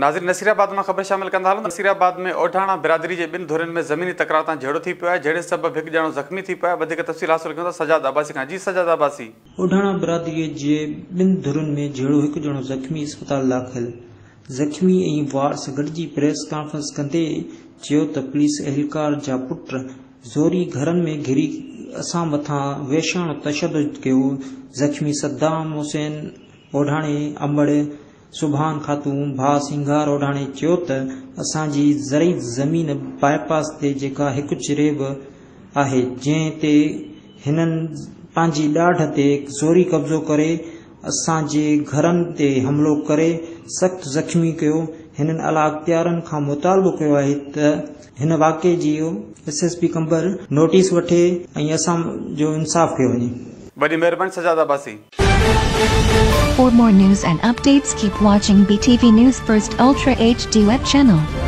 ناظرين نصيرآباد مان خبر شامل ڪندا هلون ته نصيرآباد ۾ اوڍاڻا برادري جي ٻن ڌرين ۾ زميني تڪرار تان جهيڙو ٿي پيو آهي جهيڙي سبب هڪ ڄڻو زخمي ٿي پيو آهي وڌيڪ تفصيل حاصل ڪيون ٿا سجاد عباسي کان جي سجاد عباسي. اوڍاڻا برادري جي ٻن ڌرين ۾ جهيڙو هڪ ڄڻو زخمي اسپتال داخل، زخمي ۽ وارث گڏجي پريس ڪانفرنس ڪندي چيو ته پوليس اهلڪار جا پٽ زوري گهرن ۾ گهري اسان مٿان وحشياڻو تشدد ڪيو، زخمي صدام حسين اوڍاڻي امڙ سبحان خاتون، ڀاء سينگار اوڍاڻي چيو ته اسان جي زرعي زمين باء پاس تي جيڪا هڪ جريب آهي جنهن تي هنن پنهنجي ڏاڍ تي زوري قبضو ڪري اسان جي گهرن تي حملو ڪري سخت زخمي ڪيو هنن اعليٰ اختيارن کان مطالبو ڪيو آهي ته هن واقعي جي S S P Qambar notice وٺي ۽ اسان جو انصاف ڪيو وڃي. وڏي مهرباني Sajjad Abbasi. For more news and updates keep watching BTV News First Ultra HD web channel.